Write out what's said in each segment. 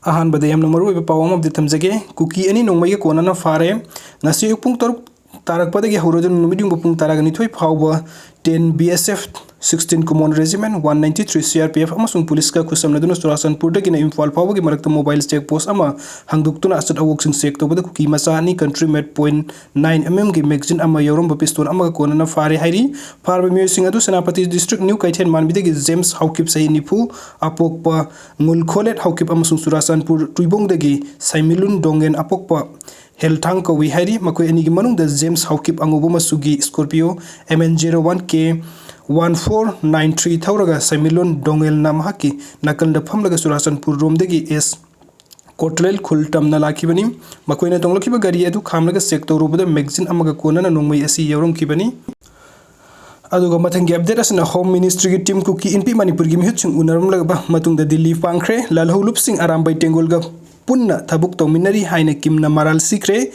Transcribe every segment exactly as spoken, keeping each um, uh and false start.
ꯑꯍꯥꯟꯕꯗ ꯌꯥꯝꯅ ꯃꯔꯨꯑꯣꯏꯕ ꯄꯥꯎ ꯑꯃꯗꯤ ꯊꯝꯖꯒꯦ꯫ ꯀꯨꯀꯤ ꯑꯅꯤ ꯅꯣꯡꯃꯩꯒ ꯀꯣꯟꯅꯅ ꯐꯥꯔꯦ꯫ ꯉꯁꯤ ꯑꯌꯨꯛ ꯄꯨꯡ ꯇꯔꯨꯛ ꯇꯥꯔꯛꯄꯗꯒꯤ ꯍꯧꯔꯗꯨꯅ ꯅꯨꯃꯤꯠ ꯌꯨꯡꯕ ꯄꯨꯡ ꯇꯔꯥꯒ ꯅꯤꯊꯣꯏ ꯐꯥꯎꯕ ten B S F sixteen Common Regiment, one ninety-three C R P F ꯑꯃꯁꯨꯡ ꯄꯨꯂꯤꯁꯀ ꯈꯨꯠꯁꯝꯅꯗꯨꯅ ꯆꯨꯔꯥꯆꯥꯟꯄꯨꯔꯗꯒꯤꯅ ꯏꯝꯐꯥꯜ ꯐꯥꯎꯕꯒꯤ ꯃꯔꯛꯇ mobile check post ꯑꯃ ꯍꯥꯡꯗꯣꯛꯇꯨꯅ ꯑꯆꯠ ꯑꯋꯣꯛꯁꯤꯡ check ꯇꯧꯕꯗ ꯀꯨꯀꯤ ꯃꯆꯥ ꯑꯅꯤ, country made point nine M M ꯒꯤ magazine ꯑꯃ ꯌꯥꯎꯔꯝꯕ pistol ꯑꯃꯒ ꯀꯣꯟꯅꯅ ꯐꯥꯔꯦ ꯍꯥꯏꯔꯤ꯫ ꯐꯥꯔꯕ ꯃꯤꯑꯣꯏꯁꯤꯡ ꯑꯗꯨ ꯁꯦꯅꯥꯄꯇꯤ district ꯅ꯭ꯌꯨ ꯀꯩꯊꯦꯜ ꯃꯥꯟꯕꯤꯗꯒꯤ ꯖꯦꯝꯁ ꯍꯥꯎꯀꯤꯞ, ꯆꯍꯤ ꯅꯤꯐꯨ, ꯑꯄꯣꯛꯄ ꯉꯨꯜꯈꯣꯂꯦꯠ ꯍꯥꯎꯀꯤꯞ ꯑꯃꯁꯨꯡ ꯆꯨꯔꯥꯆꯥꯟꯄꯨꯔ ꯇꯨꯏꯕꯣꯡꯗꯒꯤ ꯁꯥꯏꯃꯤꯂꯨꯟ ꯗꯣꯡꯒꯦꯟ, ꯑꯄꯣꯛꯄ ꯍꯦꯜꯊꯥꯡ ꯀꯧꯏ ꯍꯥꯏꯔꯤ꯫ ꯃꯈꯣꯏ ꯑꯅꯤꯒꯤ ꯃꯅꯨꯡꯗ ꯖꯦꯝꯁ ꯍꯥꯎꯀꯤꯞ ꯑꯉꯧꯕ ꯃꯆꯨꯒꯤ Scorpio M N zero one K one four nine three ꯊꯧꯔꯒ ꯁꯥꯏꯃꯤꯂꯨꯟ ꯗꯣꯡꯒꯦꯜꯅ ꯃꯍꯥꯛꯀꯤ ꯅꯥꯀꯜꯗ ꯐꯝꯂꯒ ꯆꯨꯔꯥꯆꯥꯟꯄꯨꯔ ꯔꯣꯝꯗꯒꯤ ꯑꯦꯁ ꯀꯣꯇ꯭ꯔꯦꯜ ꯈꯨꯜ ꯇꯝꯅ ꯂꯥꯛꯈꯤꯕꯅꯤ꯫ ꯃꯈꯣꯏꯅ ꯇꯣꯡꯂꯛꯈꯤꯕ ꯒꯥꯔꯤ ꯑꯗꯨ ꯈꯥꯝꯂꯒ check ꯇꯧꯔꯨꯕꯗ magazine ꯑꯃꯒ ꯀꯣꯟꯅꯅ ꯅꯣꯡꯃꯩ ꯑꯁꯤ ꯌꯥꯎꯔꯝꯈꯤꯕꯅꯤ꯫ ꯑꯗꯨꯒ ꯃꯊꯪꯒꯤ update ꯑꯁꯤꯅ Home Ministryꯒꯤ team ꯀꯨꯀꯤ ꯏꯟꯄꯤ ꯃꯅꯤꯄꯨꯔꯒꯤ ꯃꯤꯍꯨꯠꯁꯤꯡ ꯎꯅꯔꯝꯂꯕ ꯃꯇꯨꯡꯗ ꯗꯤꯜꯂꯤ ꯄꯥꯡꯈ꯭ꯔꯦ꯫ ꯂꯥꯜꯍꯧꯂꯨꯞꯁꯤꯡ ꯑꯔꯥꯝꯕꯥꯏ ꯇꯦꯡꯒꯣꯜꯒ ꯄꯨꯟꯅ ꯊꯕꯛ ꯇꯧꯃꯤꯟꯅꯔꯤ ꯍꯥꯏꯅ ꯀꯤꯝꯅ ꯃꯔꯥꯜ ꯁꯤꯈ꯭ꯔꯦ꯫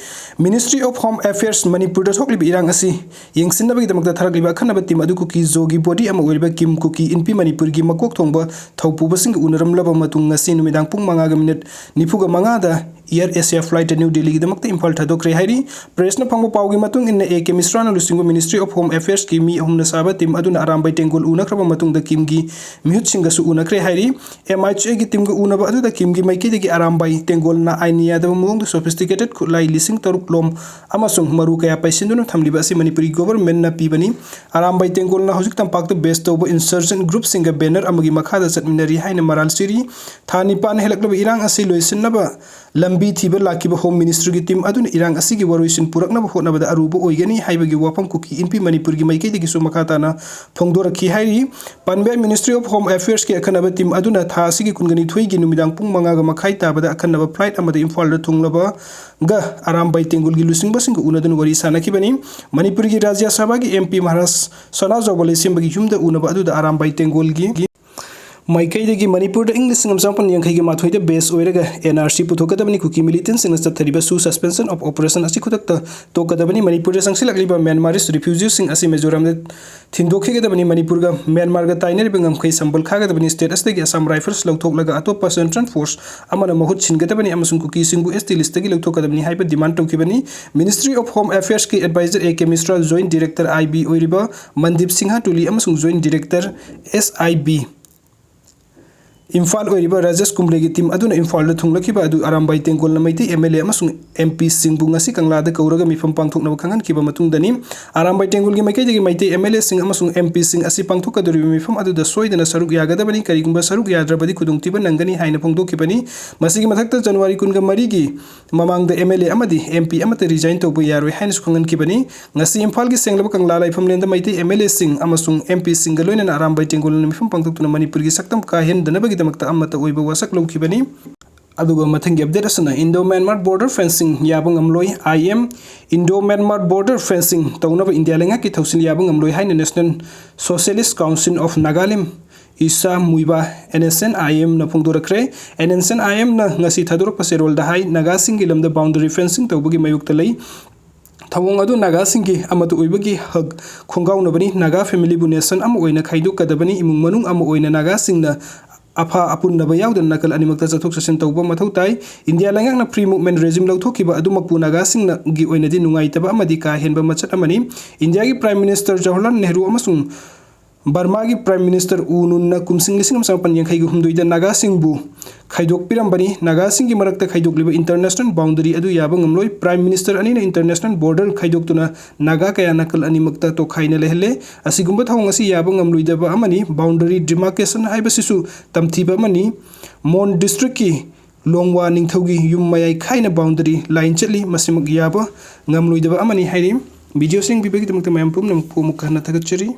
Ministry of Home Affairs ꯃꯅꯤꯄꯨꯔꯗ ꯊꯣꯛꯂꯤꯕ ꯏꯔꯥꯡ ꯑꯁꯤ ꯌꯦꯡꯁꯤꯟꯅꯕꯒꯤꯗꯃꯛꯇ ꯊꯥꯔꯛꯂꯤꯕ ꯑꯈꯟꯅꯕ team ꯑꯗꯨ ꯀꯨꯀꯤ ꯖꯣꯒꯤ body ꯑꯃ ꯑꯣꯏꯔꯤꯕ ꯀꯤꯝ ꯀꯨꯀꯤ ꯏꯟꯄꯤ ꯃꯅꯤꯄꯨꯔꯒꯤ ꯃꯀꯣꯛ ꯊꯣꯡꯕ ꯊꯧꯄꯨꯕꯁꯤꯡꯒ ꯎꯅꯔꯝꯂꯕ ꯃꯇꯨꯡ ꯉꯁꯤ ꯅꯨꯃꯤꯗꯥꯡ ꯄꯨꯡ ꯃꯉꯥꯒ minute ꯅꯤꯐꯨꯒ ꯃꯉꯥꯗ Air Asia flightꯇ ꯅ꯭ꯌꯨ ꯗꯤꯜꯂꯤꯒꯤꯗꯃꯛꯇ ꯏꯝꯐꯥꯜ ꯊꯥꯗꯣꯛꯈ꯭ꯔꯦ ꯍꯥꯏꯔꯤ꯫ Pressꯅ ꯐꯪꯕ ꯄꯥꯎꯒꯤ ꯃꯇꯨꯡ ꯏꯟꯅ A K ꯃꯤꯁ꯭ꯔꯥꯅ ꯂꯨꯆꯤꯡꯕ Ministry of Home Affairsꯀꯤ ꯃꯤ ꯑꯍꯨꯝꯅ ꯁꯥꯕ team ꯑꯗꯨꯅ ꯑꯔꯥꯝꯕꯥꯏ ꯇꯦꯡꯒꯣꯜ ꯎꯅꯈ꯭ꯔꯕ ꯃꯇꯨꯡꯗ ꯀꯤꯝꯒꯤ ꯃꯤꯍꯨꯠꯁꯤꯡꯒꯁꯨ ꯎꯅꯈ꯭ꯔꯦ ꯍꯥꯏꯔꯤ꯫ MHAꯒꯤ teamꯒ ꯎꯅꯕ ꯑꯗꯨꯗ ꯀꯤꯝꯒꯤ ꯃꯥꯏꯀꯩꯗꯒꯤ ꯑꯔꯥꯝꯕꯥꯏ ꯇꯦꯡꯒꯣꯜꯅ ꯑꯥꯏꯟꯅ ꯌꯥꯗꯕ ꯃꯑꯣꯡꯗ sophisticated ꯈꯨꯠꯂꯥꯏ ꯂꯤꯁꯤꯡ ꯇꯔꯨꯛ ꯂꯣꯝ ꯑꯃꯁꯨꯡ ꯃꯔꯨ ꯀꯌꯥ ꯄꯩꯁꯤꯟꯗꯨꯅ ꯊꯝꯂꯤꯕ ꯑꯁꯤ ꯃꯅꯤꯄꯨꯔꯤ governmentꯅ ꯄꯤꯕꯅꯤ꯫ ꯑꯔꯥꯝꯕꯥꯏ ꯇꯦꯡꯒꯣꯜꯅ ꯍꯧꯖꯤꯛ ꯇꯝꯄꯥꯛꯇ base ꯇꯧꯕ insurgent groupꯁꯤꯡꯒ banner ꯑꯃꯒꯤ ꯃꯈꯥꯗ ꯆꯠꯃꯤꯟꯅꯔꯤ ꯍꯥꯏꯅ ꯃꯔꯥꯜ ꯁꯤꯔꯤ꯫ ꯊꯥ ꯅꯤꯄꯥꯟ ꯍꯦꯜꯂꯛꯂꯕ ꯏꯔꯥꯡ ꯑꯁꯤ ꯂꯣꯏꯁꯤꯟꯅꯕ ꯂꯝꯕꯤ ꯊꯤꯕ ꯂꯥꯛꯈꯤꯕ Home Ministryꯒꯤ team ꯑꯗꯨꯅ ꯏꯔꯥꯡ ꯑꯁꯤꯒꯤ ꯋꯥꯔꯣꯏꯁꯤꯟ ꯄꯨꯔꯛꯅꯕ ꯍꯣꯠꯅꯕꯗ ꯑꯔꯨꯕ ꯑꯣꯏꯒꯅꯤ ꯍꯥꯏꯕꯒꯤ ꯋꯥꯐꯝ ꯀꯨꯀꯤ ꯏꯟꯄꯤ ꯃꯅꯤꯄꯨꯔꯒꯤ ꯃꯥꯏꯀꯩꯗꯒꯤꯁꯨ ꯃꯈꯥ ꯇꯥꯅ ꯐꯣꯡꯗꯣꯔꯛꯈꯤ ꯍꯥꯏꯔꯤ꯫ ꯄꯥꯟꯕ Ministry of Home Affairsꯀꯤ ꯑꯈꯟꯅꯕ team ꯑꯗꯨꯅ ꯊꯥ ꯑꯁꯤꯒꯤ ꯀꯨꯟꯒ ꯅꯤꯊꯣꯏꯒꯤ ꯅꯨꯃꯤꯗꯥꯡ ꯄꯨꯡ ꯃꯉꯥꯒ ꯃꯈꯥꯏ ꯇꯥꯕꯗ ꯑꯈꯟꯅꯕ flight ꯑꯃꯗ ꯏꯝꯐꯥꯜꯗ ꯊꯨꯡꯂꯕꯒ ꯑꯔꯥꯝꯕꯥꯏ ꯇꯦꯡꯒꯣꯜꯒꯤ ꯂꯨꯆꯤꯡꯕꯁꯤꯡꯒ ꯎꯅꯗꯨꯅ ꯋꯥꯔꯤ ꯁꯥꯅꯈꯤꯕꯅꯤ꯫ ꯃꯅꯤꯄꯨꯔꯒꯤ ꯔꯥꯖ꯭ꯌ ꯁꯚꯥꯒꯤ MP ꯃꯍꯥꯔꯥꯖ ꯁꯅꯥꯖꯥꯎꯕ ꯂꯩꯁꯦꯝꯕꯒꯤ ꯌꯨꯝꯗ ꯎꯅꯕ ꯑꯗꯨꯗ ꯑꯔꯥꯝꯕꯥꯏ ꯇꯦꯡꯒꯣꯜꯒꯤ ꯃꯥꯏꯀꯩꯗꯒꯤ ꯃꯅꯤꯄꯨꯔꯗ ꯏꯪ ꯂꯤꯁꯤꯡ ꯑꯃ ꯆꯃꯥꯄꯟ ꯌꯥꯡꯈꯩꯒꯤ ꯃꯥꯊꯣꯏꯗ base ꯑꯣꯏꯔꯒ N R C ꯄꯨꯊꯣꯛꯀꯗꯕꯅꯤ꯫ ꯀꯨꯀꯤ militantꯁꯤꯡꯅ ꯆꯠꯊꯔꯤꯕ ꯁꯨ suspension of operation ꯑꯁꯤ ꯈꯨꯗꯛꯇ ꯇꯣꯛꯀꯗꯕꯅꯤ꯫ ꯃꯅꯤꯄꯨꯔꯗ ꯆꯪꯁꯤꯜꯂꯛꯂꯤꯕ Myanmarese refugeeꯁꯤꯡ ꯑꯁꯤ ꯃꯤꯖꯣꯔꯥꯝꯗ ꯊꯤꯟꯗꯣꯛꯈꯤꯒꯗꯕꯅꯤ꯫ ꯃꯅꯤꯄꯨꯔꯒ ꯃ꯭ꯌꯥꯟꯃꯥꯔꯒ ꯇꯥꯏꯅꯔꯤꯕ ꯉꯝꯈꯩ ꯁꯝꯕꯜ ꯈꯥꯒꯗꯕꯅꯤ꯫ State ꯑꯁꯤꯗꯒꯤ Assam Rifles ꯂꯧꯊꯣꯛꯂꯒ ꯑꯇꯣꯞꯄ central force ꯑꯃꯅ ꯃꯍꯨꯠ ꯁꯤꯟꯒꯗꯕꯅꯤ ꯑꯃꯁꯨꯡ ꯀꯨꯀꯤꯁꯤꯡꯕꯨ S T listꯇꯒꯤ ꯂꯧꯊꯣꯛꯀꯗꯕꯅꯤ ꯍꯥꯏꯕ demand ꯇꯧꯈꯤꯕꯅꯤ꯫ Ministry of Home Affairsꯀꯤ adviser A K Mishra, Joint Director I B ꯑꯣꯏꯔꯤꯕ ꯃꯟꯗꯤꯞ ꯁꯤꯡꯍ ꯇꯨꯂꯤ ꯑꯃꯁꯨꯡ Joint Director S I B Imphal ꯑꯣꯏꯔꯤꯕ ꯔꯥꯖꯦꯁ ꯀꯨꯝꯕ꯭ꯂꯦꯒꯤ team ꯑꯗꯨꯅ ꯏꯝꯐꯥꯜꯗ ꯊꯨꯡꯂꯛꯈꯤꯕ ꯑꯗꯨ Arambai ꯇꯦꯡꯒꯣꯜꯅ Meitei M L A ꯑꯃꯁꯨꯡ M Pꯁꯤꯡꯕꯨ ꯉꯁꯤ ꯀꯪꯂꯥꯗ ꯀꯧꯔꯒ ꯃꯤꯐꯝ ꯄꯥꯡꯊꯣꯛꯅꯕ ꯈꯪꯍꯟꯈꯤꯕ ꯃꯇꯨꯡꯗꯅꯤ꯫ ꯑꯔꯥꯝꯕꯥꯏ ꯇꯦꯡꯒꯣꯜꯒꯤ ꯃꯥꯏꯀꯩꯗꯒꯤ ꯃꯩꯇꯩ M L Aꯁꯤꯡ ꯑꯃꯁꯨꯡ M Pꯁꯤꯡ ꯑꯁꯤ ꯄꯥꯡꯊꯣꯛꯀꯗꯧꯔꯤꯕ ꯃꯤꯐꯝ ꯑꯗꯨꯗ ꯁꯣꯏꯗꯅ ꯁꯔꯨꯛ ꯌꯥꯒꯗꯕꯅꯤ, ꯀꯔꯤꯒꯨꯝꯕ ꯁꯔꯨꯛ ꯌꯥꯗ꯭ꯔꯕꯗꯤ ꯈꯨꯗꯣꯡꯊꯤꯕ ꯅꯪꯒꯅꯤ ꯍꯥꯏꯅ ꯐꯣꯡꯗꯣꯛꯈꯤꯕꯅꯤ꯫ ꯃꯁꯤꯒꯤ ꯃꯊꯛꯇ January ꯀꯨꯟꯒ ꯃꯔꯤꯒꯤ ꯃꯃꯥꯡꯗ M L A ꯑꯃꯗꯤ M P ꯑꯃꯠꯇ resign ꯇꯧꯕ ꯌꯥꯔꯣꯏ ꯍꯥꯏꯅꯁꯨ ꯈꯪꯍꯟꯈꯤꯕꯅꯤ꯫ ꯉꯁꯤ ꯏꯝꯐꯥꯜꯒꯤ ꯁꯦꯡꯂꯕ ꯀꯪꯂꯥ ꯂꯥꯏꯐꯝꯂꯦꯟꯗ ꯃꯩꯇꯩ M L Aꯁꯤꯡ ꯑꯃꯁꯨꯡ M Pꯁꯤꯡꯒ ꯂꯣꯏꯅꯅ ꯑꯔꯥꯝꯕꯥꯏ ꯇꯦꯡꯒꯣꯜꯅ ꯃꯤꯐꯝ ꯄꯥꯡꯊꯣꯛꯇꯨꯅ ꯃꯅꯤꯄꯨꯔꯒꯤ ꯁꯛꯇꯝ ꯀꯥꯍꯦꯟꯗꯅꯕꯒꯤꯗꯃꯛꯇ ꯑꯃꯠꯇ ꯑꯣꯏꯕ ꯋꯥꯁꯛ ꯂꯧꯈꯤꯕꯅꯤ꯫ ꯑꯗꯨꯒ ꯃꯊꯪꯒꯤ update ꯑꯁꯤꯅ Indo Myanmar border fencing ꯌꯥꯕ ꯉꯝꯂꯣꯏ꯫ I M Indo Myanmar border fencing ꯇꯧꯅꯕ ꯏꯟꯗꯤꯌꯥ ꯂꯩꯉꯥꯛꯀꯤ ꯊꯧꯁꯤꯜ ꯌꯥꯕ ꯉꯝꯂꯣꯏ ꯍꯥꯏꯅ National Socialist Council of Nagalim, ꯏꯁꯥ ꯃꯨꯏꯕꯥ, N S N I M ꯅ ꯐꯣꯡꯗꯣꯔꯛꯈ꯭ꯔꯦ꯫ N S N I M ꯅ ꯉꯁꯤ ꯊꯥꯗꯣꯔꯛꯄ ꯆꯦꯔꯣꯜꯗ ꯍꯥꯏ, ꯅꯥꯒꯥꯁꯤꯡꯒꯤ ꯂꯝꯗ boundary fencing ꯇꯧꯕꯒꯤ ꯃꯥꯌꯣꯛꯇ ꯂꯩ꯫ ꯊꯧꯑꯣꯡ ꯑꯗꯨ ꯅꯥꯒꯥꯁꯤꯡꯒꯤ ꯑꯃꯠꯇ ꯑꯣꯏꯕꯒꯤ ꯍꯛ ꯈꯣꯡꯒꯥꯎꯅꯕꯅꯤ꯫ ꯅꯥꯒꯥ familyꯕꯨ nation ꯑꯃ ꯑꯣꯏꯅ ꯈꯥꯏꯗꯣꯛꯀꯗꯕꯅꯤ꯫ ꯏꯃꯨꯡ ꯃꯅꯨꯡ ꯑꯃ ꯑꯣꯏꯅ ꯅꯥꯒꯥꯁꯤꯡꯅ ꯑꯐ ꯑꯄꯨꯟꯅꯕ ꯌꯥꯎꯗꯅ ꯅꯥꯀꯜ ꯑꯅꯤꯃꯛꯇ ꯆꯠꯊꯣꯛ ꯆꯠꯁꯤꯟ ꯇꯧꯕ ꯃꯊꯧ ꯇꯥꯏ꯫ ꯏꯟꯗꯤꯌꯥ ꯂꯩꯉꯥꯛꯅ free movement regime ꯂꯧꯊꯣꯛꯈꯤꯕ ꯑꯗꯨꯃꯛꯄꯨ ꯅꯥꯒꯥꯁꯤꯡꯒꯤ ꯑꯣꯏꯅꯗꯤ ꯅꯨꯡꯉꯥꯏꯇꯕ ꯑꯃꯗꯤ ꯀꯥ ꯍꯦꯟꯕ ꯃꯆꯠ ꯑꯃꯅꯤ꯫ ꯏꯟꯗꯤꯌꯥꯒꯤ Prime Minister ꯖꯋꯥꯍꯔꯂꯥꯜ ꯅꯦꯍꯔꯨ ꯑꯃꯁꯨꯡ ꯕꯔꯃꯥꯒꯤ Prime Minister ꯎ ꯅꯨꯟꯅ ꯀꯨꯝꯁꯤꯡ ꯂꯤꯁꯤꯡ ꯑꯃ ꯆꯃꯥꯄꯟ ꯌꯥꯡꯈꯩꯒꯤ ꯍꯨꯝꯗꯣꯏꯗ ꯅꯥꯒꯥꯁꯤꯡꯕꯨ ꯈꯥꯏꯗꯣꯛꯄꯤꯔꯝꯕꯅꯤ꯫ ꯅꯥꯒꯥꯁꯤꯡꯒꯤ ꯃꯔꯛꯇ ꯈꯥꯏꯗꯣꯛꯂꯤꯕ international boundary ꯑꯗꯨ ꯌꯥꯕ ꯉꯝꯂꯣꯏ꯫ Prime Minister ꯑꯅꯤꯅ international border ꯈꯥꯏꯗꯣꯛꯇꯨꯅ ꯅꯥꯒꯥ ꯀꯌꯥ ꯅꯥꯀꯜ ꯑꯅꯤꯃꯛꯇ ꯇꯣꯈꯥꯏꯅ ꯂꯩꯍꯜꯂꯦ꯫ ꯑꯁꯤꯒꯨꯝꯕ ꯊꯧꯑꯣꯡ ꯑꯁꯤ ꯌꯥꯕ ꯉꯝꯂꯣꯏꯗꯕ ꯑꯃꯅꯤ꯫ Boundary demarcation ꯍꯥꯏꯕꯁꯤꯁꯨ ꯇꯝꯊꯤꯕ ꯑꯃꯅꯤ꯫ Mon districtꯀꯤ ꯂꯣꯡꯋꯥ ꯅꯤꯡꯊꯧꯒꯤ ꯌꯨꯝ ꯃꯌꯥꯏ ꯈꯥꯏꯅ boundary line ꯆꯠꯂꯤ꯫ ꯃꯁꯤꯃꯛ ꯌꯥꯕ ꯉꯝꯂꯣꯏꯗꯕ ꯑꯃꯅꯤ ꯍꯥꯏꯔꯤ꯫ Video ꯌꯦꯡꯕꯤꯕꯒꯤꯗꯃꯛꯇ ꯃꯌꯥꯝ ꯄꯨꯝꯅꯃꯛꯄꯨ ꯑꯃꯨꯛ ꯍꯟꯅ ꯊꯥꯒꯠꯆꯔꯤ꯫